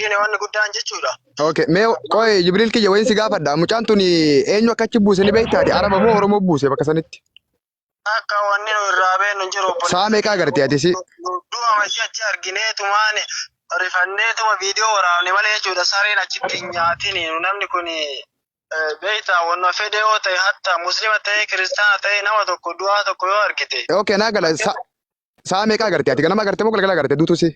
dhiine wanni guddaan jechuudha. Okay, mee qoy Jibriil kiyya wayiin si gaafadha. Mucaan tun eenyu akka achi buuse ni beektaati? Araba moo Oromoo buuse bakka sanitti? Akka wanni nu irraa beeknu hin jiru obboleessa Sa'a meeqa agarte ati si? Du'a mashii achi argineetumaan rifanneetuma viidiyoo waraabne malee jechuudha. Sareen achitti hin nyaatin namni kun beektaa wanna fedhe yoo ta'e hatta muslima ta'e kiristaana ta'e nama tokko du'aa tokko yoo argite. Okay, naa gala. Sa'a meeqa agarte ati? Ganama agarte moo galgala agarte duutuu si?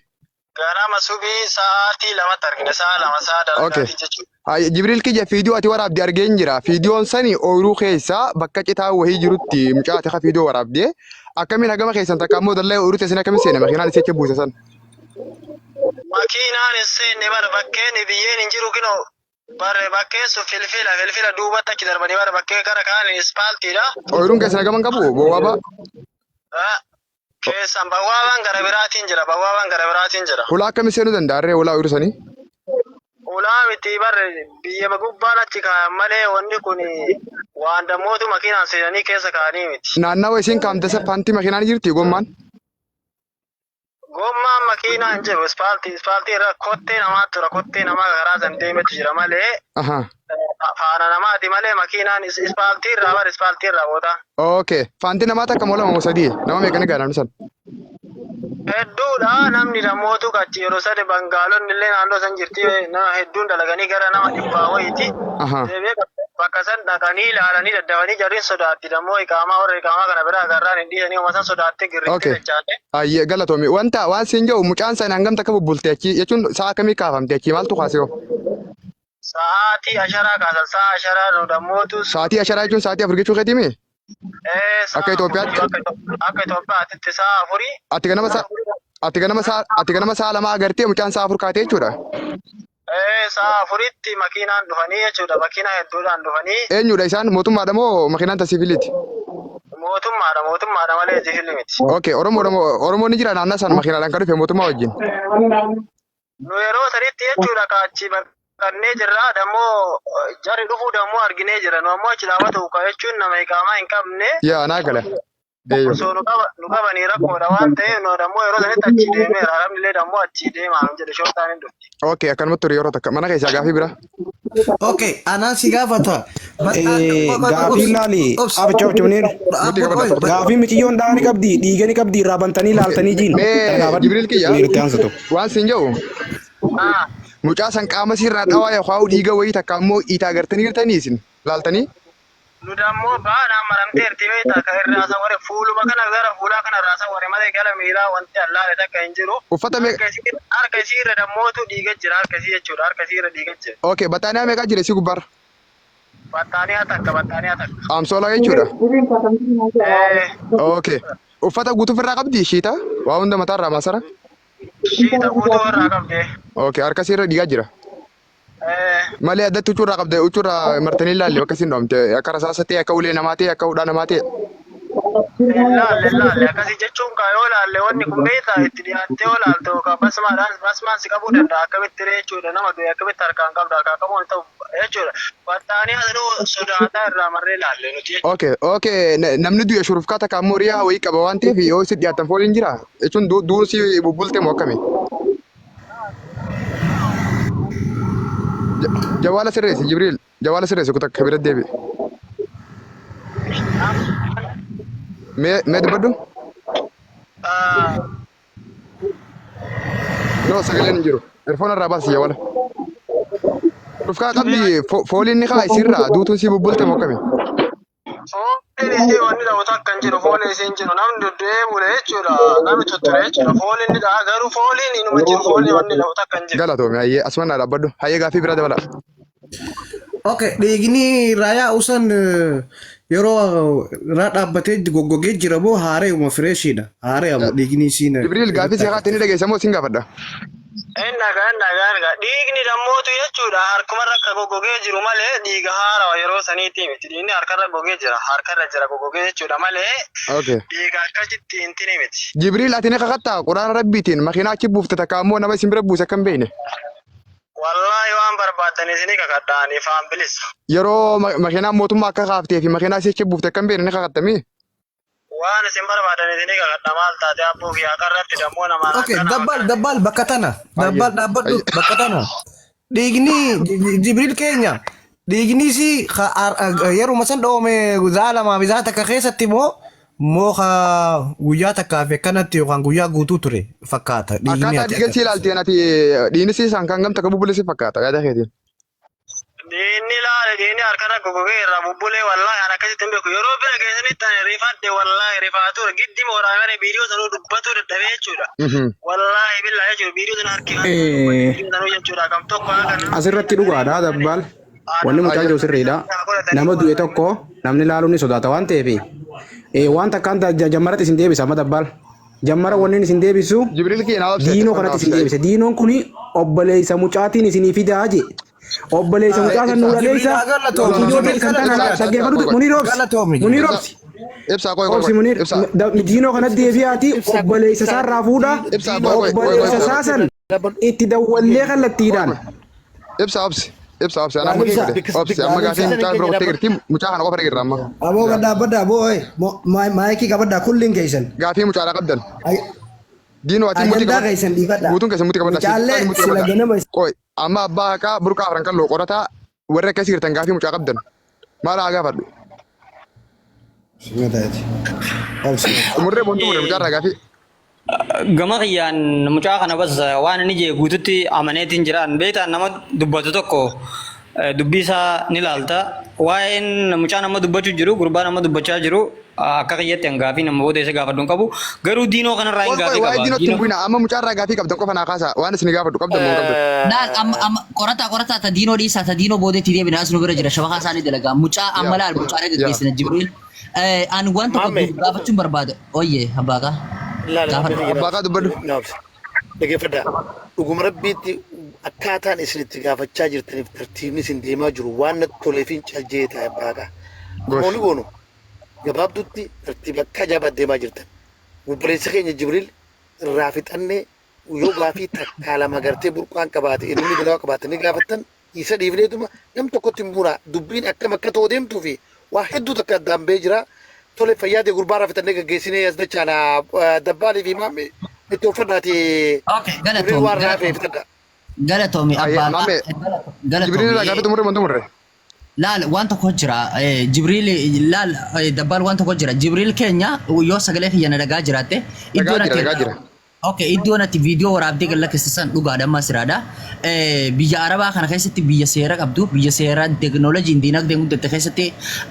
Ganama subii sa'aatii 2tti argine sa'a 2 sa'a Okay. dalagaatii jechuudha. Hayi, Jibriil kiyya fiidiyoo ati waraabde argeen jira. Fiidiyoon sani ooyiruu keessa bakka citaa wahii jirutti mucaa ati ka fiidiyoo waraabde. Akkamiin hagama keessan takka ammoo dallaa ooyiruu teessan akkamiin seene makiinaan isii achi buuse san. Makiinaan hin seenne bara bakkeen biyyeen hin jiru kinoo bare bakkeen sun filfila filfila duubatti achi darbanii bara bakkee gara kaaniin ispaaltiidha. Ooyiruun keessan hagama hin qabu bowwaabaa. Ah, Keessan bawwaabaan gara biraatiin jira bawwaabaan gara biraatiin jira. Hulaa akkamii seenuu danda'a ree hulaa ooyiruu sanii? Ulaa miti bar biyyama gubbaan achi kaayan malee wanni kun waan dammootu makiinaan seenanii keessa kaa'anii miti. Naannawa isiin kaamte san faantii makiinaan ni jirti gommaan? Gommaan makiinaa hin jiru ispaaltii ispaaltii irra kottee namaa tura kottee namaa karaa san deemetu jira malee Aha. faana namaati malee makiinaan ispaaltii irraa bar ispaaltii irraa booda. Okay. Faantii namaa takka moo lama moo sadii? Nama meeqa ni gaha namni san? Hedduudha namni namoota achi yeroo sadi bangaalonni illee naannoo san jirti nama hedduun dalaganii gara nama dhibbaa wayiiti. Aha. Deebi'ee bakka san dhaqanii ilaalanii daddafanii jarriin sodaatti dammoo iqaamaa warra iqaamaa kana biraa agarraan hin dhiisanii uma san sodaattee girrittee Okay. dachaate. Ayyee galatoomi. Wanta waan siin jedhu mucaan sana hangam takka bubbulte achi jechuun sa'a akkamii kaafamte achi maaltu kaase hoo? Sa'aatii asharaa kaasan sa'a asharaa nu dammootu Sa'aatii asharaa jechuun sa'aatii 4 jechuu keetii mii? Ee, sa'a Akka Itoophiyaatti? afurii, akka Itoophiyaatti sa'a afurii. Ati ganama sa'a ati ganama sa'a ati ganama sa'a 2 agartee mucaan sa'a 4 kaatee jechuudha. Ee, sa'a 4tti makiinaan dhufanii jechuudha. Makiinaa hedduudhaan dhufanii. Eenyudha isaan mootummaadha moo makiinaan ta siviiliiti? Mootummaadha, mootummaadha malee siviilii miti. Okay, Oromoodha moo Oromoon ni jira naannaa sana makiinaadhaan kan dhufe mootummaa wajjin. Nu yeroo sanitti jechuudha ka achi baqannee jirra dammoo jarri dhufuu dammoo arginee jira nu ammoo achi dhaabatu ka jechuun nama iqaamaa hin qabne Yaa naa gala. Eeyyoo. osoo nu qaba nu qabanii rakkoodha waan ta'eef nu dammoo yeroo sanitti achi deemeera arabni illee dammoo achi deemaa nu jedhe shortaan hin dhufti. Okay, akkanumatti ture yeroo takka mana keessaa gaafii bira. Okay, anaan si gaafata. Gaafii laali abicha abicha Nuti qabadha tokko. Gaafii miciyyoon dhahaa ni qabdi dhiiga ni qabdi irraa bantanii laaltanii jiin. Mee Jibriil kiyya Itti aansa tokko. waan siin jedhu mucaa san qaama sirraa dhawaa yookaan dhiiga wayii takka ammoo itaa gartanii jirtanii isin laaltanii. Nu dammoo baanaan maramteerti beektaa ka irraa sawware fuuluma kana gara fuulaa kana irraa sawware malee gara miilaa wanti allaale takka hin jiru. Uffata meeqa? Harka isii irra dammootu dhiiga jira harka isii jechuudha harka isii irra dhiiga jira. Okay, baxaaniyaa meeqa jira isii gubbaarra? Baxxaaniyaa takka baxxaaniyaa takka. Amsoolaa jechuudha. Ee. Okay. Uffata guutuu ofirraa qabdi shiita? Waa hunda mataarraa maasara? Shiita guutuu irraa qabdi. Okay, harka isii irra dhiigaa jira. Ee. Malee addatti huccuu irraa qabde huccuu irraa martanii ilaalle bakka isin dhoomte akka rasaasa ta'e akka ulee namaa ta'e akka hudhaa namaa ta'e. Hin laalle hin laalle akkasii jechuun kaa yoo laalle wanni kun beektaa itti dhiyaattee yoo laalte yookaan basmaadhaan basmaan si qabuu danda'a akkamitti ree jechuudha nama du'e akkamitti harkaan qabda harkaan qabuun hin ta'u jechuudha. Baxxaanii asinuu sodaataa irraa marree laalle nuti jechuudha. Okay, okay. Namni du'e shurufkaa takka ammoo riyaa wayii qaba waan ta'eef yoo isin dhiyaatan fooliin jira jechuun du'uun si bubbulte moo akkami? Jawaala sirreessi Jibriil. Jawaala sirreessi kutaa akka bira deebi'i. Mee mee dubbadhu. No sagaleen hin jiru. Erfoon irraa baasi jawaala. Dhufkaa qabdi fooliin ni kaa isirraa duutuun si bubbulte moo akkami? Fooliin isii wanni dhabu takka hin jiru. Fooliin isii hin jiru. Namni du'ee bule jechuudha. Namni tutture jechuudha. Fooliin ni dha'a garuu fooliin inuma jiru. Fooliin wanni dhabu takka hin jiru. Galatoomi hayyee asuma naa dhaabbadhu. Hayyee gaaffii biraa dabala. Okay, dhiigni irraa yaa'u san yeroo irraa dhaabbatee goggogee jira moo haara'uma fireeshiidha? Haara'uma dhiigni isiin Jibriil gaaffii si haati ni dhageessa moo sin gaafadha? Hin dhagaa hin dhagaa hin dhagaa. Dhiigni lammootu jechuudha harkumarra akka goggogee jiru malee dhiiga haarawa yeroo saniitii miti. Dhiigni harkarra gogee jira. Harkarra jira goggogee jechuudha malee Okay. dhiiga akkasitti hin tini miti. Jibriil ati ni kakattaa quraana rabbiitiin makiinaa achi buufte takka ammoo nama isin bira buuse akka hin beekne. Wallaahi waan barbaaddan isinii kakadha ani ifaan bilisa. Yeroo makiinaan mootummaa akka kaaftee fi makiinaa isii achi buufte akka hin beekne ni kakattamii? Waan isin barbaadan isinii kakadha maal taate abbuu kiyya haqarratti dammoo namaan Okay, akkana dabbaal akkana. dabbaal bakka tana. Ayyee. Dabbaal dhaabbadhu Ayyee. bakka tana. Dhiigni Jibriil keenya dhiigni si yeruma san dhoome za'a lamaa fi za'a takka keessatti moo moo ka guyyaa takkaa fi akkanatti yookaan guyyaa guutuu ture fakkaata dhiigni Akkaataa ati dhiiga sii agarsiisu. ilaalteen ati dhiigni sii isaan kan gamta qabu bulee si fakkaata yaada keetiin. Diinni laale diinni harkarra gogogee irraa bubbulee wallaahi an akkasitti hin beeku. Yeroo bira geessanitti ani rifadhe wallaahi rifaatu giddi mooraa viidiyoo sanuu dubbatu dadhabee jechuudha. Wallaahi billaa jechuudha viidiyoo sana harkifadhe viidiyoo sanuu jechuudha kam tokko akka nama Asirratti dhugaadha dabbaal. Wanni mucaan Ayyee. jiru sirriidha. Nama du'e tokko namni laaluun ni sodaata waan ta'eef waan takkaan jammaratti isin deebisa amma dabbaal. Jammara wanni isin deebisu Jibriil kiyya naa obsi ati diinoo naa kanatti obsi isin deebise. Diinoon kuni obboleessa mucaatiin isinii fidaa je. Obboleessa mucaa san Ibsa. nuu Jibriil dhaleessa. haa galatoomu. No, no, no, Viidiyoo no. Jibriil teessan Ibsa, tana galatoomi. ibsa, dhaggeeffadhu qoy, qoy. Muniir obsi. Galatoomi Muniir Jibriil. Ibsa, obsi. ibsa, qoy, qoy, Obsi qoy. Muniir Ibsa, diinoo kanatti deebi'aati Ibsa obboleessa ibsa isaarraa fuudha. ibsa, qoy, qoy, qoy, qoy, Obboleessa qoy, isaa qoy. san itti dawwallee Qoy, kallattiidhaan. qoy. Ibsa, obsi. Ibsa, obsi. Anaa mutii Ibsa. fide. Obsi. Amma gaafii mucaa bira qottee jirti. Mucaa kana qofa irra amma. Aboo gad dhaabbadhaa aboo oye maayikii qabadhaa kulliin keessan. Gaafii mucaadhaa qabdan. Diinoo ati mutii Ajandaa qabadhu. keessan dhiifadhaa. Guutuun keessan mutii qabadhaa. Mucaallee Siif mutii sila qabadhaa. ganama Qoy amma abbaa haqaa burqaa afran kan loo qorataa warri akkasii jirtan gaafii mucaa qabdan. Maal haa gaafadhu? Simataati. Obsi. Xumurree boontuu murree mucaarraa gaafii. Gama kiyyaan mucaa kana bas waan inni jee guututti amaneetiin jiraan beektaa nama dubbatu tokko dubbii isaa ni laalta. Waa'een mucaa nama dubbachuu jiru gurbaa nama dubbachaa jiru akka kiyyatti an gaafii nama booda isa gaafadhu hin qabu. Garuu diinoo kanarraa hin Qoy qoy gaafii waa'ee qaba. diinootti hin Diinoo bu'ina amma mucaarraa gaafii qabdan qofa naa kaasaa waan isin gaafadhu qabdan moo hin qabdan. Laal amma amma qorataa qorataa ta diinoo dhiisaa ta diinoo boodeetti deebina as nu bira jira shabakaa isaanii dalagaa mucaa amma Yaa laal mucaalee yaa. gaggeessina Jibriil. Ani waan tokko Maamme gaafachuun barbaada. Oyyee abbaakaa laala gaafadhu. namni Abbaa qaa dubbadhu. naabsa. Dhaggeeffadhaa. Dhuguma rabbiitti akkaataan isin itti gaafachaa jirtaniif tartiibni isin deemaa jiru waan natti toleef hin caljee ta'e abbaakaa. Gosh. Gooni goonu gabaabdutti tartiiba akka ajaa'ibaa deemaa jirtan. Obboleessa keenya Jibriil irraa fixannee yoo gaafii takkaa lama gartee burqaan qabaate inni bilawaa qabaate ni gaafattan isa dhiifneetuma nam tokkotti hin buuna dubbiin akkam akka ta'u deemtuu fi waa hedduu takka addaan ba'ee jira. Tole fayyaa ta'e gurbaa irraa fixannee gaggeessinee as dachaana dabbaalii fi maammee itti uffadhaati Okay, Jibriil galatoomi waan irraa hafe galatoomi fixadha. galatoomi Ayyee abbaakaa maammee Jibriil irraa galatoomi. gaafii xumurree boontuu murree. Laal waan tokko jira Jibriil laal dabbaal waan tokko jira Jibriil keenya yoo sagalee kiyya na dhagaa jiraatte Dhagaa iddoon jira ati dhagaa jira. Okay, iddoon ati viidiyoo waraabdee gad lakkiste san dhugaadha amma siraadha. Biyya Arabaa kana keessatti biyya seera qabdu, biyya seera teekinooloojiin diinagdeen guddatte keessatti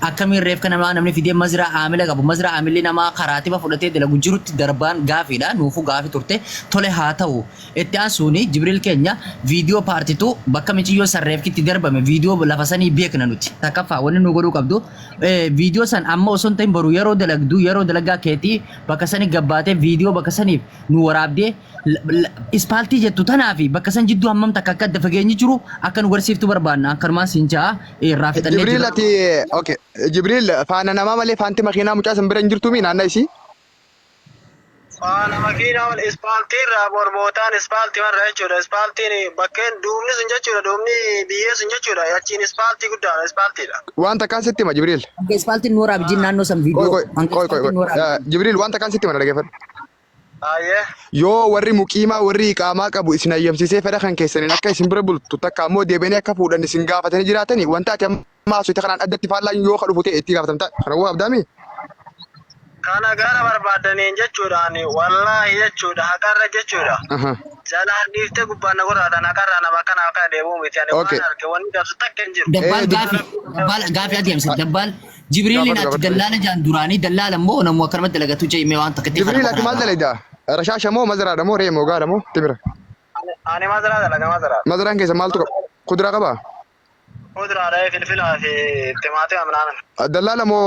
akkamiin reefka namaa namni fidee mazraa aamila qabu, mazraa aamilli namaa karaatiba fudhatee dalagu jirutti darbaan gaafiidha. Nuufuu gaafi turte. Tole haa ta'u. Itti aansuuni Jibriil keenya viidiyoo paartitu bakka miciyyoo san reefki itti darbame viidiyoo lafa sanii beekna nuti. Takkaffaa wanni nu godhuu qabdu viidiyoo san amma osoo hin ta'in boru yeroo dalagdu yeroo dalagaa keetii bakka sani gabbaatee viidiyoo bakka saniif nu waraabdee ispaaltii jettu tanaa fi bakka san jidduu hammam takka akka adda fageenyi jiru akka nu garsiiftu barbaanna. Akkanumaan siin ja'a irraa fixannee Jibriil jirra. ati okay Jibriil faana namaa malee faanti makiinaa mucaa san bira hin jirtuu mi naannaa isii? Faana makiinaa wal ispaaltii irraa borbootaan ispaaltii marra jechuudha. Ispaaltiin bakkeen duubni sun jechuudha. Duubni biyyee sun jechuudha. Achiin ispaaltii guddaadha. Ispaaltiidha. Waan takkaan sitti hima Jibriil. Hanga ispaaltiin nu waraabi jin naannoo san Qoy viidiyoo. qoy Hanga qoy qoy ispaaltiin nu qoy. waraabi. Jibriil waan takkaan sitti hima na dhaggeeffadhu. Ayyee. Yoo warri muqiimaa warri iqaamaa qabu isin hayyamsiisee fedha kan keessaniin akka isin bira bultu takka ammoo deebi'anii akka fuudhan isin gaafatanii jiraatanii wanta ati amma haasofte kanaan addatti faallaan yoo ka dhufu ta'e itti gaafatamta. Kana waa abdaami? Kana gara barbaaddaniin jechuudha ani wallaahi jechuudha haqarra jechuudha. Aha. Jalaan dhiiftee gubbaan na gorraatan haqarraa nama akkana akkana deemuu miti ani Okay. waan arge wanni dabsu takka hin jiru. Dabbaal Eh, gaafi dabbaal gaafi adeemsa dabbaal Jibriiliin Gaafadhu ati gaafadhu. dallaala jaan duraanii dallaala immoo namuu akkanumatti dalagatu jee waan takka itti kana Jibriil qofa ati maal naa dalagda? Rashaasha moo mazaraadha moo re'ee moo gaala moo timira? Ani mazaraa dalaga mazaraa. Mazaraan keessa maaltu qaba? Kuduraa qabaa? Kuduraadha filfilaa fi timaatima minaamin. Dallaala moo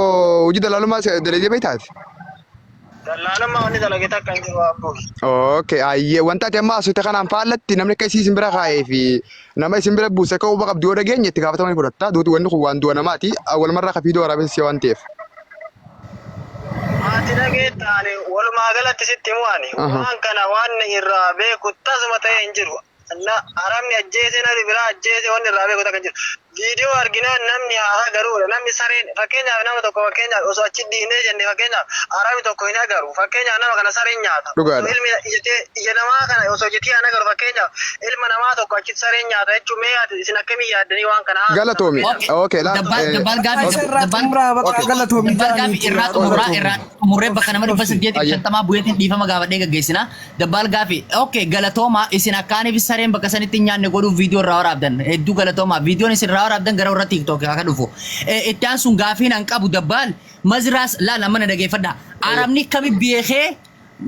hojii dallaalummaa dalagdee beektaati? Dallaalummaa wanni dalage takka hin jiru abbuu. Okay, ayyee wanta ati amma haasofte kanaan faallatti namni akka isii isin bira kaa'ee fi nama isin bira buuse akka huba qabdu yoo dhageenye itti gaafatama ni fudhatta. Duuti wanni kun waan du'a namaati. Walumarraa ka fiidoo waraabessa si waan ta'eef. Ati dhageetta ani walumaa galatti sitti himu ani Aha. waan kana waan irraa beeku tasuma ta'e hin jiru. Na arabni ajjeese namni biraa ajjeese wanni irraa beeku takka hin jiru. Viidiyoo arginaan namni haa agaruudha. Namni sareen fakkeenyaaf nama tokko fakkeenyaaf osoo achi dhiifnee jenne fakkeenyaaf arabni tokko hin agaru. Fakkeenyaaf nama kana sareen nyaata. Osoo Dhugaadha. ilmi ijatee ija namaa kana osoo ijatee hin agaru fakkeenyaaf ilma namaa tokko achitti sareen nyaata jechuun mee ati isin akkamii yaaddanii waan kana haasoftan Galatoomi. fakkeenyaaf. Okay, laal. Dabbaal dabbaal gaafi Isa irraa dabbaal xumuraa bakka Okay. galatoomi dabbaal gaafi ta'anii irraa xumurraa irraa xumurree bakka nama dhibba saddeetii fi Ayya. shantamaa bu'eetiin dhiifama gaafadhee gaggeessina. Dabbaal gaafi okay galatoomaa isin akkaaniif sareen bakka sanitti hin nyaanne godhuuf viidiyoo irraa waraabdan hedduu galatoomaa viidiyoon isin irraa waraabdan gara warra TikTok akka dhufu. Itti aansuun gaafiin an qabu dabbaal maziraas laal amma na dhageeffadha. Arabni akkami beekee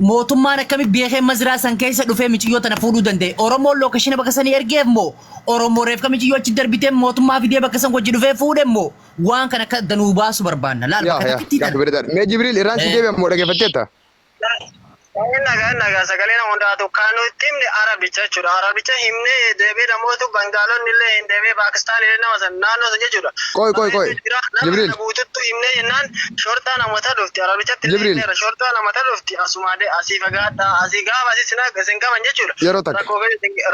mootummaan akkami beekee maziraa san keessa dhufee miciyyoo tana fuudhuu danda'e. Oromoon lookeshina bakka sanii ergeef moo Oromoo reefka miciyyoo achi darbitee mootummaa fidee bakka san wajji dhufee fuudhe moo waan kana akka danuu baasu barbaanna. Laal Yaa bakka yaa takkitti gaaffii tana. bareedaadha. Mee Jibriil irraan si deebi'a moo dhaggeeffatteetta? Nagaa nagaa sagalee nama hundaatu kan nuti himne Arabicha jechuudha. Arabicha himnee deebi'ee namoota Bangaalonni illee hin deebi'ee Paakistaan illee nama san naannoo san jechuudha. Qoy qoy qoy. Baay'eetu jira. Nama Jibriil. kana guututti himnee jennaan shortaa namoota dhufti. Arabichatti illee Jibriil. himneera. Shortaa namoota dhufti. Asuma asii fagaadhaa asii gaafa asii sin isin qaban jechuudha. Yeroo takka.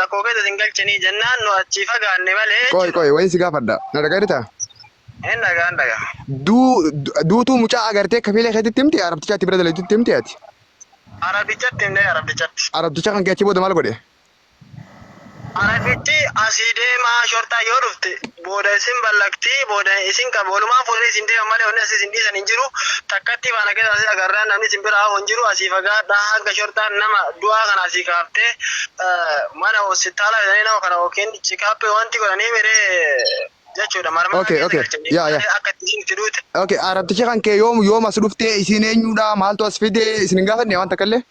Rakkoo keessa isin galchanii jennaan nu achii fagaanne malee Qoy jechuudha. qoy wayin si gaafadha. Na dhaga'eertaa? Hin dhagaa hin dhagaa. Duutuu mucaa agartee kafiilee keetitti himti arabtichaatti bira dalaguutti himti ati. Arabichatti himnee arabichatti. Arabticha kan kee achi booda maal godhe? Arabichi asii deemaa shortaa yoo dhufte booda isin ballaqtii booda isin qaba walumaan fuudhanii isin deeman malee wanni asii isin dhiisan hin jiru takkatti faana keessa asii agarraan namni isin bira hafu hin jiru asii fagaadhaa hanga shortaan nama du'aa kana asii kaaftee mana hospitaala jedhanii nama kana yookiin chikaappii wanti godhanii miree jechuudha marmara Okay, keessa okay. galchanii Yaa, yaa. malee akka itti isin itti duute. Okay, arabticha kan kee yoom yoom as dhuftee isin eenyudha maaltu as fide isin hin gaafanne waan takka illee?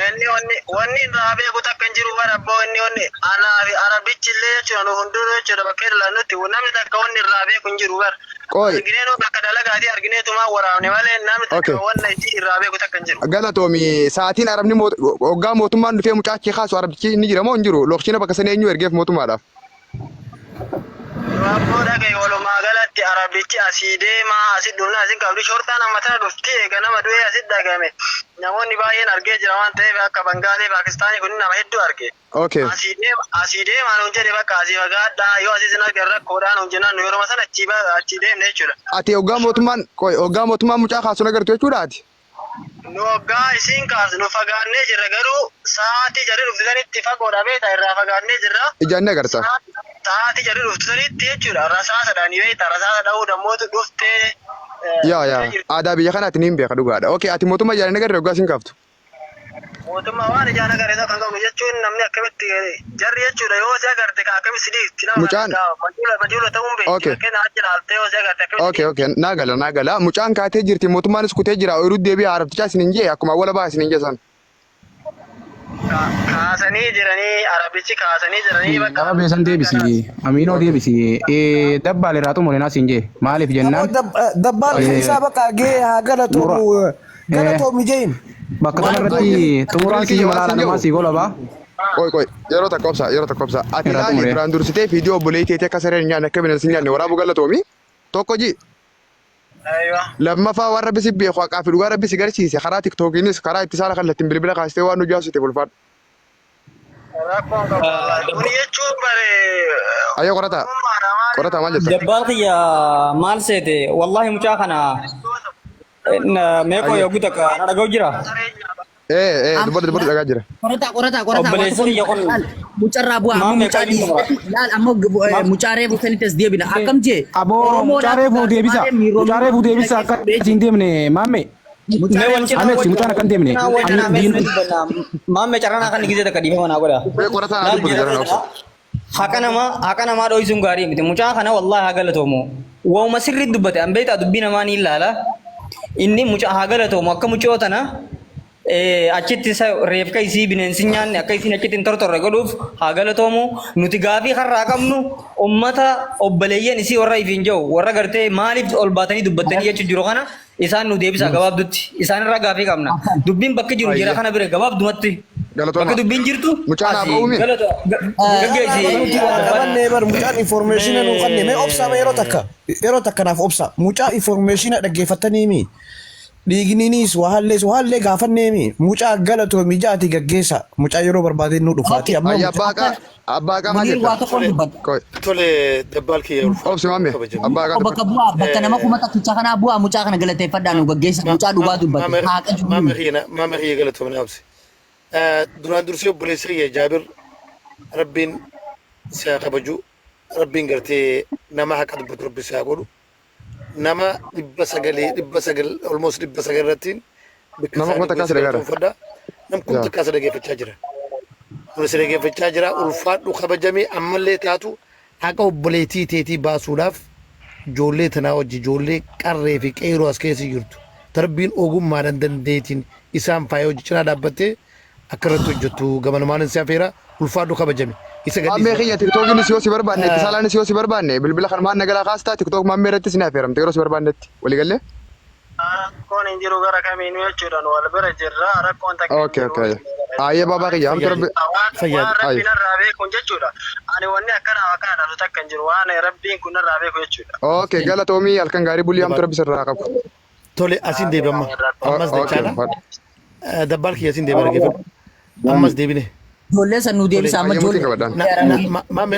Inni wanni wanni irraa beeku takka hin jiru bara abboo inni wanni anaa fi arabichi illee jechuudha nu hundinuu jechuudha bakka ilaallutti namni takka wanni irraa beeku hin jiru bara. Qoy. Arginee nu bakka dalagaatii argineetumaa waraabne malee namni takka Okay. wanna isii irraa beeku takka hin jiru. Galatoomi sa'aatiin arabni hoggaa mootummaan dhufee mucaa achii kaasu arabichi inni jira moo hin jiru? Lookshina bakka sana eenyu ergeef mootummaadhaaf? Rakkoo dhagaye walumaa galatti arabichi asii deemaa asii dhufna asii qabdi shortaan amma tana dhufti eega nama du'ee asii dhagame namoonni baay'een argee jira waan ta'eef akka Bangaalee Paakistaanii kun nama hedduu arge. Okay. Asii deema asii deemaa nuun jedhe bakka asii fagaadhaa yoo asii sin argan rakkoodhaa nuun jennaan nu yeroo sana achii achii deemne jechuudha. Ati hoggaa mootummaan qoy hoggaa mootummaan mucaa kaasu agartu jechuudha ati? Nu hoggaa isiin kaasu nu fagaannee jirra garuu sa'aatii jarri dhuftu sanitti fagoodha beektaa irraa fagaannee jirra. Ijaan ni agarta. Sa'aatii jarri dhuftu sanitti jechuudha rasaasadhaan beektaa rasaasa dha'uu dammoota dhuftee. Yaa yaa aadaa biyya kanaati ni hin beeka dhugaadha. Okay ati mootummaa ijaan hin agarre hoggaa isiin kaaftu? Mootummaa waan ijaan agarre tokko kan qabnu jechuun namni akkamitti jarri jechuudha yoo si agarte ka akkamitti si dhiifti nama Mucaan- majuula ta'uun beekti Okay. fakkeenya achi ilaaltee yoo si agarte akkamitti Okay okay naa gala naa gala mucaan kaatee jirti mootummaanis kutee jira ooyiruu deebi'aa arabtichaa isin hin jee akkuma awwala baha isin hin jee san. Kaasanii jiranii arabichi kaasanii jiranii bakka. Nama beesan deebisi. Amiinoo deebisi. Dabbaal irraa xumure naas hin jee. Maaliif jennaan? Dabbaal isaa bakka gee haa galatoomu galatoomi jeen. Bakka kanarratti xumuraan si malaala namaa si gola baa. Qoy qoy yeroo takka obsa yeroo takka obsa ati Irraa laali xumure. duraan dursitee viidiyoo obboleettii teetii akka sareen hin nyaanne akka bineensi hin nyaanne waraabuu galatoomi tokko ji Aywa. lammaffaa waan rabbi si beeku haqaa fi dhugaa rabbi si garsiise karaa tiktookiinis karaa itti saala kallattiin bilbila kaastee waan nu jaasute ulfaadhu. Rakkoon qabu wallaahi. Kun jechuun bare. Ayyoo qorataa qorataa maal jetta? Dabbaal kiyya maal seete wallahi mucaa kana meeqoo yogguu takka na dhaga'u jira. Ee ee dubbadhu dubbadhu dhagaa jira. Qorataa qorataa qorataa Obboleessi kiyya kun mucarraa bu'aa Maal amma mucaa meeqaa inni dhiisee laal amma mucaa reefu sanitti as deebina akkam jee Aboo mucaa reefuu deebisa. Mucaa reefuu deebisa akka hin deemne maamme. Mee wal cinaa Ameeksi mucaan akka hin deemne. wal cinaa mee dubbanna. Maamme carranaa kan gizee takka dhiifama naa godha. Mee qorataa naa dubbatu jara na obsa. Haqa namaa haqa namaa dho'isuun gaarii miti. Mucaa kana wallahi haa galatoomu. Wauma sirriitti dubbate an beektaa dubbii namaa ni ilaala. Inni mucaa haa galatoomu akka mucoo tana achitti isa reefka isii bineensi hin nyaanne akka isiin achitti hin tortorre godhuuf haa galatoomu. Nuti gaafii har'aa qabnu ummata obboleeyyan isii warra ifiin jiru warra gartee maaliif ol baatanii dubbattanii jechuu jiru kana isaan nu deebisa gabaabdutti. Isaan irraa gaafii qabna. Dubbiin bakki jiru jira kana bira gabaabdumatti. Galatooma. Bakki dubbiin jirtu Mucaan haa asii ba'uumi. galata gaggeessi. Nuti waa qabannee bar mucaan information nu kanne mee obsa mee yeroo takka yeroo takka naaf obsa mucaa information dhaggeeffatanii mi Dhiigniinis waallees waallee gaafanneemi mucaa galatoomi jaati gaggeessa mucaa yeroo barbaadeen nu dhufaati amma Ayya abbaa mucaa qaa abbaa qaa maal Muniir jetta? waa tokkoon dubbadha. Qoy. Tole dabbaal kiyya ulfaadhu Obsi maamme kabajame. abbaa qaa Bakka dubbadhu. bu'aa bakka nama kuma tokkicha kanaa bu'aa mucaa kana galateeffadhaa nu gaggeessa mucaa dhugaa dubbate haaqa jiru. Maame kiyya maame kiyya galatoomna obsi. Duraan dursee obboleessi kiyya Jaabir rabbiin si haa kabaju rabbiin gartee nama haqa dubbatu rabbi si haa godhu nama dhibba sagalee dhibba sagal almost dhibba sagal irrattiin bikka Nama kuma isaanii takkaa bu'ee si dhagaara. galatoomfadha. Nam kun Yaa. takkaa si dhageeffachaa jira. Kun si dhageeffachaa jira ulfaadhu kabajamee ammallee taatu haqa obboleettii teetii baasuudhaaf ijoollee tanaa wajji ijoollee qarree fi qeeroo as keessa jirtu tarbiin ogummaadhaan dandeetiin isaan faayee hojii cinaa dhaabbattee akka irratti hojjettu gamanumaan si afeera ulfaadhu kabajame isa Maammee gadhiisi. kiyya tiktookiinis yoo si barbaanne itti saalaanis yoo si barbaanne bilbila kan maan nagalaa kaastaa tiktook maammee irrattis ni affeeramte yeroo si barbaannetti walii gallee? Rakkoon hin jiru gara kamiinuu jechuudha nu wal bira jirra rakkoon takka hin Okay jiru. okay. Ayyee baabaa kiyya hamtu rabbi. Waan Fayyaadi. waan Ayi. rabbiin narraa beekuun jechuudha. Ani wanni akkanaa akkana dhabdu takka hin jiru waan rabbiin kun narraa beeku jechuudha. Okay galatoomii halkan gaarii bulii hamtu rabbi sirraa qabu. Tole asiin deebi amma. Ammas Okay. dachaadha. ulfaadhu. Dabbaal kiyya asiin deebi dhaggeeffadhu. Ammas deebine. Ijoollee san nu deebisa amma Ayyee mutiin ijoollee. qabadhaan. Na na ma maame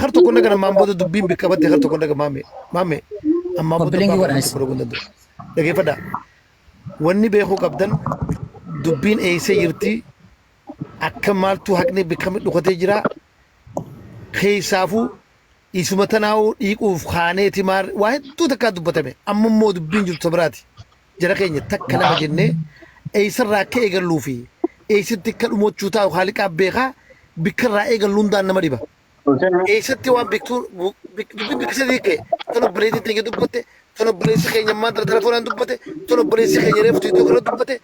har tokko naga ammaan booda dubbiin bikka batte har tokko naga maame maame ammaan booda Kompileen abbaa godhan. tokko dhaguu hin danda'u. Dhaggeeffadhaa. Wanni beekuu qabdan dubbiin eessee jirti akka maaltu haqni bikka dhokatee jira keessaafuu isuma tanaa'uu dhiiquuf kaaneeti maar waa hedduu takkaa dubbatame amma immoo dubbiin jirtu biraati jara keenya takka lama jennee eessarraa akka eegalluu fi eessatti akka dhumachuu taa'u haaliqaa beekaa bikka irraa eegallu hundaan nama dhiba. Eessatti waan beektuu dubbiin bikka sadii ka'e tan obboleettiin teenya dubbatte tan obboleessi keenya ammaan tana telefoonaan dubbate tan obboleessi keenya reefu tiitoo kana dubbate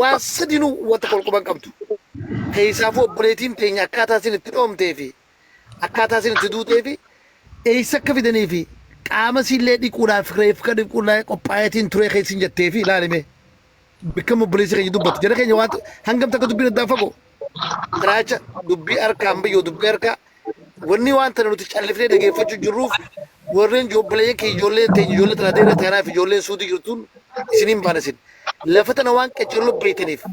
waan sadinuu wanta qolquban qabdu. Keessaafuu obboleettiin teenya akkaataa isin itti dhoomtee fi akkaataa isin itti duutee fi eessa akka fidanii fi qaama isiillee dhiquudhaaf reefka dhiquudhaaf qophaa'eetiin turee keessin jettee fi ilaalime bikka obboleessi keenya dubbatu jara keenya waan hangam takka dubbiin addaan fagoo Tanaacha dubbii harkaan biyyoo dubbii harkaa wanni waan tana nuti callifnee dhageeffachuu jirruuf warreen ijoollee kee ijoolleen teenya ijoollee tana deera tanaaf ijoolleen suutii jirtuun isiniin baana isin. Lafa tana waan qacarroo beektaniif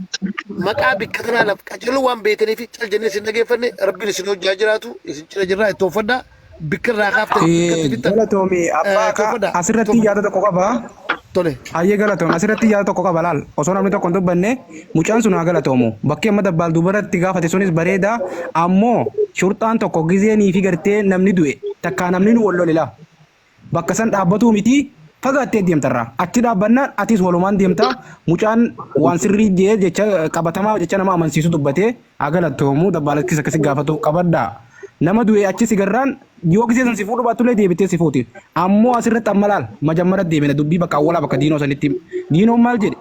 maqaa bikka tanaa laf qacarroo waan beektaniif cal jennee isin dhageeffanne rabbiin isin hojjaa jiraatu isin cina jirraa itti uffadhaa bikka irraa kaaftan bikkatti fixxan. Galatoomi abbaa Itti uffadhaa. asirratti yaada tokko qaba. Tole. Hayyee galatoom asirratti yaada tokko qaba laal osoo namni tokko hin dubbanne mucaan sun haa galatoomu bakki amma dabbaal dubarratti gaafate sunis bareeda ammoo shurxaan tokko gizeenii fi gartee namni du'e takkaa namni nu wal lole laa bakka san dhaabbatuu miti fagaattee deemtarraa achi dhaabbannaan atis walumaan deemta mucaan waan sirrii jee jecha qabatamaa jecha nama amansiisu dubbatee haa galatoomu dabbaal akkis akkasi gaafatu qabadhaa nama du'e achi sigarraan yoo gisee san si fuudhu baatullee deebitee si fuuti ammoo asirratti amma laal majammara deebina dubbii bakka awwalaa bakka diinoo sanitti diinoon maal jedhe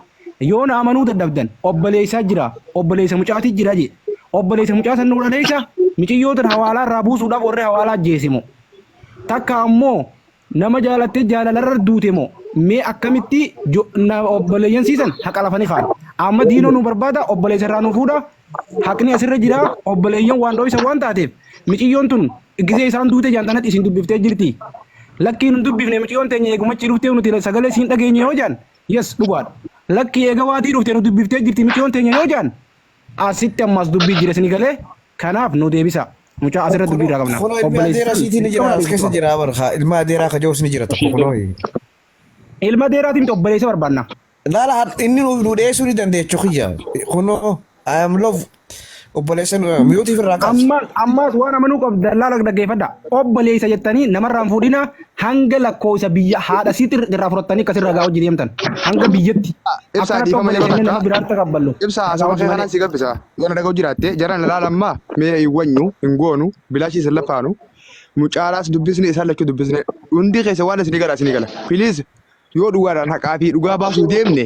yoo na amanuu dadhabdan obboleessaa jira obboleessa mucaatii jira jedhe obboleessa mucaa san nu dhaleessa miciyyoo tan hawaalaa irraa buusuudhaaf warri hawaalaa ajjeesimu takka ammoo nama jaalattee jaalalarra duute moo mee akkamitti obboleeyyan siisan haqa lafanii kaa'an amma diinoo nu barbaada obboleessa irraa nu fuudha haqni asirra jira obboleeyyan waan dho'isa waan taateef miciyyoon tun gisee isaan duute jaan tanatti isin dubbiftee jirti lakkii nun dubbifne miciyyoon teenya eegumachi dhuftee nuti sagalee siin dhageenye yoo jaan yes dhugaadha lakkii eega waatii dhufte nu dubbiftee jirti miciyyoon teenya yoo jaan asitti ammas dubbii jira isin galee kanaaf nu deebisa mucaa asirra dubbii irraa qabna Kunoo ilmi adeeraa siitii ni jira as keessa jira barka ilma adeeraa kajoos ni jira tokko kunoo. Ilma adeeraatiin miti obboleessa barbaanna. Laala inni nu dhiyeessuu ni dandeechu kiyya kunoo I am love obboleessa miyuutiif irraa kaas. Ammas ammas waan amanuu qabda laala dhaggeeffadha. Obboleessa jettanii namarraa hin fuudhina hanga lakkoofsa biyya haadha siitti irraa fudhattanii akkasirraa gaa hojii deemtan hanga biyyatti. Ibsaa Akkanatti dhiifama obboleessa yeroo jennee nama takka. biraatti takabballu. Ibsaa haasawaa kee kanaan si gabbisa. Yoo na dhaga'u jiraatte jaran laala ammaa mee hin wanyu hin goonu bilaashii isin lafaanu mucaalaas dubbisne isaan lachuu dubbisne hundi keessa waan isinii gara isinii gala. Please yoo dhugaadhaan haqaa fi dhugaa baasuu deemne